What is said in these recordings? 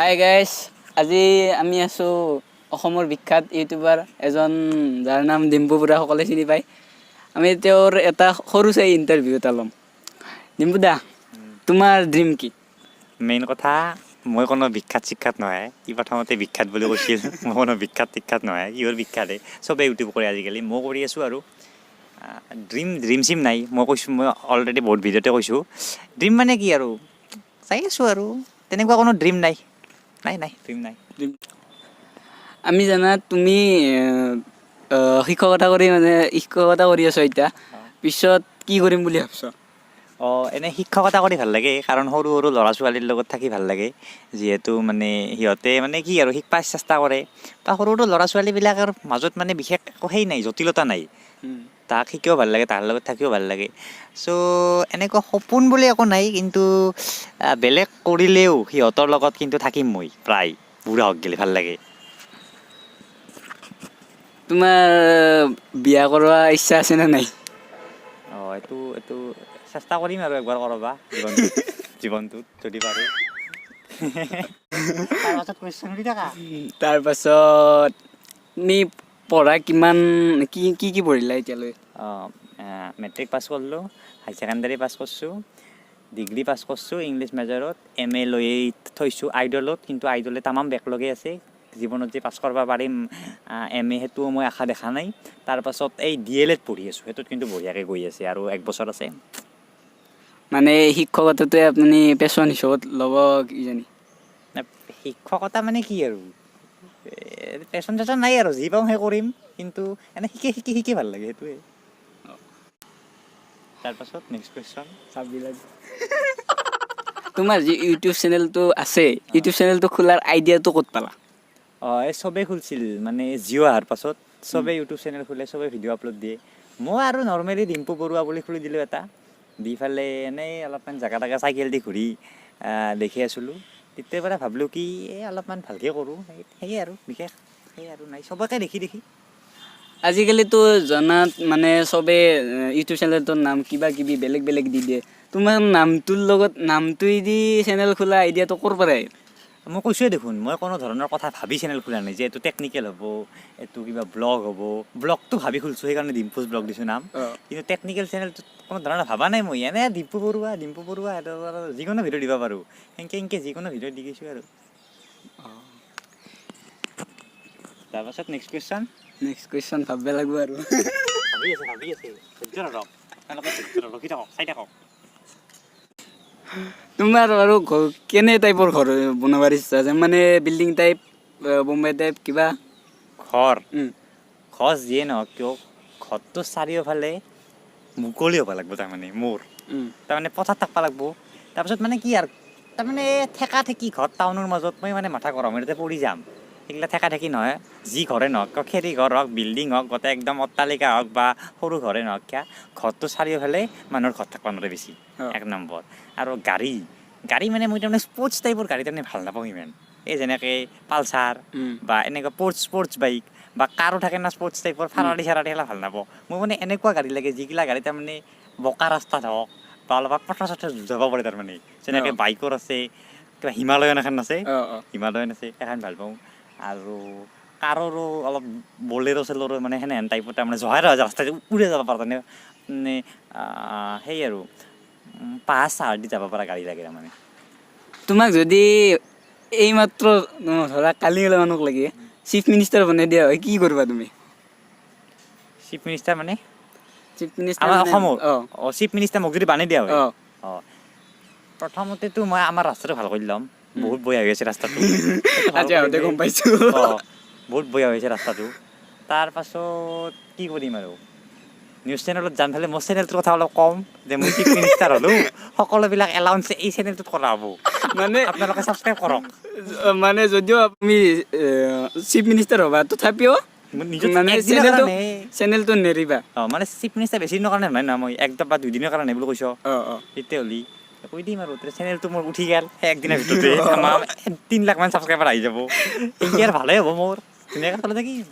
Hi guys, আজি আমি আছোঁ অসমৰ বিখ্যাত ইউটিউবাৰ এজন, যাৰ নাম ডিম্পু বৰুৱা, সকলোৱে চিনি পায়। আমি তেওঁৰ এটা সৰু চাই ইণ্টাৰভিউ এটা ল'ম। ডিম্পু দা, তোমাৰ ড্ৰিম কি? মেইন কথা, মই কোনো বিখ্যাত চিখ্যাত নহয়। ই প্ৰথমতে বিখ্যাত বুলি কৈছিল। মই কোনো বিখ্যাত টিখ্যাত নহয়। কিহৰ বিখ্যাত? চবেই ইউটিউব কৰে আজিকালি, ময়ো কৰি আছোঁ। আৰু ড্ৰিম ড্ৰিম চিম নাই। মই কৈছোঁ, মই অলৰেডি বহুত ভিডিঅ'তে কৈছোঁ। ড্ৰিম মানে কি আৰু, চাই আছোঁ আৰু তেনেকুৱা কোনো ড্ৰিম নাই, নাই নাই, ড্ৰিম নাই। আমি জানাত তুমি শিক্ষকতা কৰি, মানে শিক্ষকতা কৰি আছ এতিয়া। পিছত কি কৰিম বুলি ভাবছ? অঁ, এনেই শিক্ষকতা কৰি ভাল লাগে, কাৰণ সৰু সৰু ল'ৰা ছোৱালীৰ লগত থাকি ভাল লাগে। যিহেতু মানে সিহঁতে মানে কি আৰু শিকবা চেষ্টা কৰে বা সৰু সৰু ল'ৰা ছোৱালীবিলাকৰ মাজত মানে বিশেষ একো সেই নাই, জটিলতা নাই। তাক শিকিও ভাল লাগে, তাৰ লগত থাকিও ভাল লাগে। চ' এনেকুৱা সপোন বুলি একো নাই, কিন্তু বেলেগ কৰিলেও সিহঁতৰ লগত কিন্তু থাকিম মই প্ৰায় বুঢ়া হওক গ'লে, ভাল লাগে। তোমাৰ বিয়া কৰোৱা ইচ্ছা আছেনে নাই? অঁ, এইটো এইটো চেষ্টা কৰিম আৰু একবাৰ কৰবা জীৱনটোত যদি পাৰোঁ। তাৰপাছত কুৱেশ্যন সুধি থাকা। তাৰপাছত তুমি পঢ়া কিমান, কি কি কি পঢ়িলা এতিয়ালৈ? অঁ, মেট্ৰিক পাছ কৰিলোঁ, হাই ছেকেণ্ডাৰী পাছ কৰিছোঁ, ডিগ্ৰী পাছ কৰিছোঁ ইংলিছ মেজৰত। এম এ লৈ থৈছোঁ আইডলত, কিন্তু আইডলে তামাম বেক লগাই আছে। জীৱনত যে পাছ কৰিব পাৰিম এম এ, সেইটোও মই আশা দেখা নাই। তাৰপাছত এই ডি এল এড পঢ়ি আছোঁ, সেইটোত কিন্তু বঢ়িয়াকৈ গৈ আছে আৰু এক বছৰ আছে। মানে শিক্ষকতাটোৱে আপুনি পেছন হিচাপত ল'ব কিজানি? শিক্ষকতা মানে কি আৰু, পেচন চেচন নাই আৰু, যি পাওঁ সেই কৰিম। কিন্তু এনে শিকি শিকি শিকি ভাল লাগে, সেইটোৱে। তাৰপাছত নেক্সট কুৱেশ্যন। তোমাৰ যি ইউটিউব চেনেলটো আছে, ইউটিউব চেনেলটো খোলাৰ আইডিয়াটো ক'ত পালা? অঁ, এই চবেই খুলছিল, মানে জিঅ' অহাৰ পাছত চবেই ইউটিউব চেনেল খোলে, চবেই ভিডিঅ' আপলোড দিয়ে। মই আৰু নৰ্মেলি ডিম্পু বৰুৱা বুলি খুলি দিলোঁ এটা। দি পেলাই এনেই অলপমান জেগা তাগা চাইকেল দি ঘূৰি দেখি আছিলোঁ। তেতিয়াৰ পৰা ভাবিলোঁ কি এই অলপমান ভালকৈ কৰোঁ। সেয়ে আৰু, বিশেষ সেই আৰু নাই, চবকে দেখি দেখি। আজিকালিতো জনাত মানে চবে ইউটিউব চেনেলটোৰ নাম কিবা কিবি বেলেগ বেলেগ দি দিয়ে। তোমাৰ নামটোৰ লগত নামটোৱে দি চেনেল খোলা আইডিয়াটো ক'ৰ পৰা আহিল? মই কৈছোঁৱে দেখোন, মই কোনো ধৰণৰ কথা ভাবি চেনেল খোলা নাই যে এইটো টেকনিকেল হ'ব, এইটো কিবা ব্লগ হ'ব। ব্লগটো ভাবি খুলিছোঁ, সেইকাৰণে ডিম্পুজ ব্লগ দিছোঁ নাম। কিন্তু টেকনিকেল চেনেলটোত কোনো ধৰণৰ ভবা নাই মই। এনে ডিম্পু বৰুৱা, ডিম্পু বৰুৱা, সেইটো আৰু যিকোনো ভিডিঅ' দিব পাৰোঁ। সেনকে সেনকে যিকোনো ভিডিঅ' দি গৈছোঁ আৰু। তাৰপাছত নেক্সট কুৱেশ্যন। নেক্সট কুৱেশ্যন ভাবিব লাগিব আৰু। ভাবি আছে, ভাবি আছে। ধৈৰ্য ধৰক তেওঁলোকে, ধৈৰ্য ধৰক, ৰখি থাকক, চাই থাকক। তোমাৰ আৰু ঘৰ কেনে টাইপৰ ঘৰ বনাবৰ ইচ্ছা আছে, মানে বিল্ডিং টাইপ, বোম্বাই টাইপ কিবা? ঘৰ? ঘৰ যিয়ে নহওক কিয়, ঘৰটো চাৰিওফালে মুকলি হ'ব লাগিব। তাৰমানে মোৰ তাৰমানে পথাৰ থাকিব লাগিব। তাৰপিছত মানে কি আৰু, তাৰমানে ঠেকা ঠেকি ঘৰ টাউনৰ মাজত মই মানে মাথা গৰম হৈ তাতে পৰি যাম। সেইগিলা ঠেকা ঠেকি নহয়। যি ঘৰে নহওক কিয়, খেৰী ঘৰ হওক, বিল্ডিং হওক, গোটেই একদম অট্টালিকা হওক বা সৰু ঘৰে নহওক কিয়, ঘৰটো চাৰিওফালে মানুহৰ ঘৰ থাকিব নোৱাৰে বেছি। এক নম্বৰ। আৰু গাড়ী গাড়ী মানে মই তাৰমানে স্পৰ্টছ টাইপৰ গাড়ী তাৰমানে ভাল নাপাওঁ ইমান। এই যেনেকৈ পালচাৰ বা এনেকুৱা স্পৰ্টছ স্পৰ্টছ বাইক বা কাৰো থাকে না স্পৰ্টছ টাইপৰ, ফাৰাৰী চাৰাৰী, সেইগিলা ভাল নাপাওঁ মই। মানে এনেকুৱা গাড়ী লাগে যিগিলা গাড়ী তাৰমানে বোকা ৰাস্তাত হওক বা অলপ পথাৰ চথাৰ যাব পাৰে। তাৰমানে যেনেকৈ বাইকৰ আছে কিবা হিমালয়ন এখন আছে। অঁ অঁ হিমালয়ন আছে, সেইখন ভাল পাওঁ। আৰু কাৰৰো অলপ বলেৰ' চেলৰো মানে সেনেহেন টাইপৰ, তাৰমানে জহাই ৰাস্তাত উৰে যাব পাৰা, তাৰমানে মানে সেই আৰু পাহাৰ চাহাৰ দি যাব পৰা গাড়ী লাগে তাৰমানে। তোমাক যদি এইমাত্ৰ ধৰা কালি মানুহক লাগে চিফ মিনিষ্টাৰ বনাই দিয়া হয়, কি কৰিবা তুমি? চিফ মিনিষ্টাৰ মানে? Chief minister. আমাৰ অসমৰ? অঁ। অঁ, চিফ মিনিষ্টাৰ মোক যদি বানি দিয়া হয়? অঁ। অঁ, প্ৰথমতেতো মই আমাৰ ৰাস্তাটো ভাল কৰি ল'ম। বহুত বয়া হৈ আছে ৰাস্তাটো। সেইটো ভাল আজি আহোঁতে কৰিলে গম পাইছোঁ। অঁ, বহুত বয়া হৈছে ৰাস্তাটো। তাৰপাছত কি কৰিম আৰু, নিউজ চেনেলত যাম পেলাই মোৰ চেনেলটোৰ কথা অলপ ক'ম যে মই চিফ মিনিষ্টাৰ হ'লোঁ, সকলোবিলাক এলাউন্স এই চেনেলটোত কৰা হ'ব। মানে আপোনালোকে ছাবস্ক্ৰাইব কৰক। মানে যদিও আপুনি চিফ মিনিষ্টাৰ হ'বা, তথাপিও মোৰ নিজৰ মানে একদিনৰ চেনেলটো কাৰণে চেনেলটো নেৰিবা? অঁ, মানে চিফ মিনিষ্টাৰ বেছি দিনৰ কাৰণে নহয় ন মই, এক বা দুইদিনৰ কাৰণে বুলি কৈছ। অঁ অঁ তেতিয়াহ'লে কৈ দিম আৰু চেনেলটো মোৰ উঠি গ'ল, সেই একদিনৰ ভিতৰতে আমাৰ 3 লাখমান ছাবস্ক্ৰাইবাৰ আহি যাব। এতিয়া আৰু ভালেই হ'ব, মোৰ ধুনীয়াকৈ চলি থাকিম।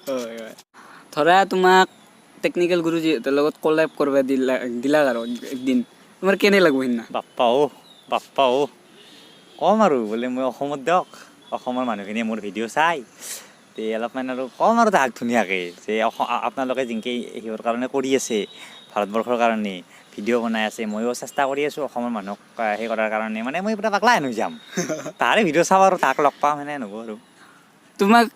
হয় হয়। ধৰা তোমাক টেকনিকেল গুৰুজীহঁতৰ লগত কলেব কৰিব দিলা দিলাক আৰু একদিন, তোমাৰ কেনে লাগব সিদিনা? বাপ্পা অ', বাপ্পা অ'। ক'ম আৰু বোলে মই অসমত দিয়ক, অসমৰ মানুহখিনিয়ে মোৰ ভিডিঅ' চাই তে অলপমান আৰু ক'ম আৰু তাহাক ধুনীয়াকৈ যে আপোনালোকে যেনেকৈ সিহঁৰ কাৰণে কৰি আছে, ভাৰতবৰ্ষৰ কাৰণে ভিডিঅ' বনাই আছে, ময়ো চেষ্টা কৰি আছোঁ অসমৰ মানুহক সেই কৰাৰ কাৰণে। মানে মই পুৰা পাগলা হেন হৈ যাম, তাহাৰে ভিডিঅ' চাওঁ আৰু তাহাক লগ পাম, সেনে হ'ব আৰু। তোমাক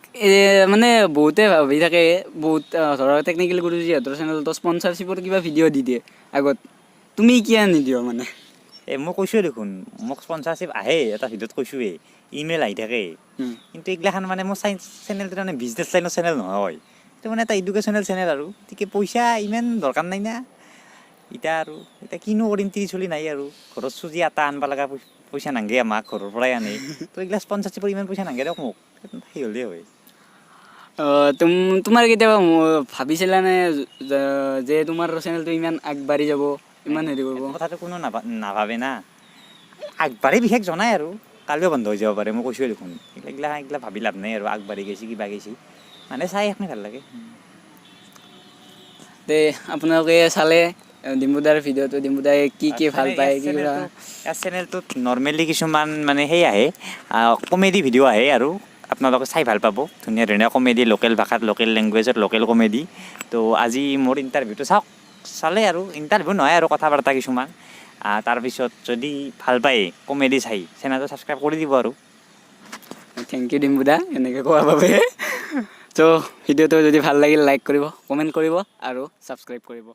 মানে বহুতে ভাবি থাকে, বহুত ধৰা টেকনিকেল গুৰুজীহঁতৰ চেনেলটো স্পনচাৰশ্বিপৰ কিবা ভিডিঅ' দি দিয়ে আগত, তুমি কিয় নিদিয় মানে? এই মই কৈছোঁৱে দেখোন, মোক স্পনচাৰশ্বিপ আহে, এটা ভিডিঅ'ত কৈছোঁৱেই, ইমেইল আহি থাকে। কিন্তু এইগিলাখান মানে মোৰ চাইন্স চেনেলটো মানে বিজনেছ লাইনৰ চেনেল নহয়, এইটো মানে এটা এডুকেশ্যনেল চেনেল আৰু, গতিকে পইচা ইমান দৰকাৰ নাই না এতিয়া আৰু। এতিয়া কিনো কৰিম, তিৰি চলি নাই আৰু, ঘৰত চুজি আটা আনব লগা পইচা নাংগে আমাক, ঘৰৰ পৰাই আনে। তো এইগিলা স্পনচাৰশ্বিপৰ ইমান পইচা নাংগে দিয়ক মোক, সেই হ'লেই হয়। তোমাৰ কেতিয়াবা ভাবিছিলানে যে তোমাৰ চেনেলটো ইমান আগবাঢ়ি যাব, ইমান হেৰি কৰিব? কথাটো কোনো নাভাবে না, আগবাঢ়ি বিশেষ জনাই আৰু কালিও বন্ধ হৈ যাব পাৰে, মই কৈছোঁৱে দেখোন। এইগিলা এইগিলা ভাবি লাভ নাই আৰু, আগবাঢ়ি গৈছে কিবা গৈছে, মানে চাই এইখিনি ভাল লাগে। তে আপোনালোকে চালে ডিম্পুদাৰ ভিডিঅ'টো, ডিম্পুদাই কি কি ভাল পায়, কি কিবা। ইয়াৰ চেনেলটোত নৰ্মেলি কিছুমান মানে সেই আহে, কমেডি ভিডিঅ' আহে আৰু আপোনালোকে চাই ভাল পাব, ধুনীয়া ধুনীয়া কমেডি, লোকেল ভাষাত, লোকেল লেংগুৱেজত, লোকেল কমেডি। তো আজি মোৰ ইণ্টাৰভিউটো চাওক, চালে আৰু ইণ্টাৰভিউ নহয় আৰু কথা বাৰ্তা কিছুমান, তাৰপিছত যদি ভাল পায় কমেডি চাই চেনেলটো ছাবস্ক্ৰাইব কৰি দিব আৰু। Thank U ডিম্পুদা এনেকৈ কোৱাৰ বাবে। ত' ভিডিঅ'টো যদি ভাল লাগিল লাইক কৰিব, কমেণ্ট কৰিব আৰু ছাবস্ক্ৰাইব কৰিব।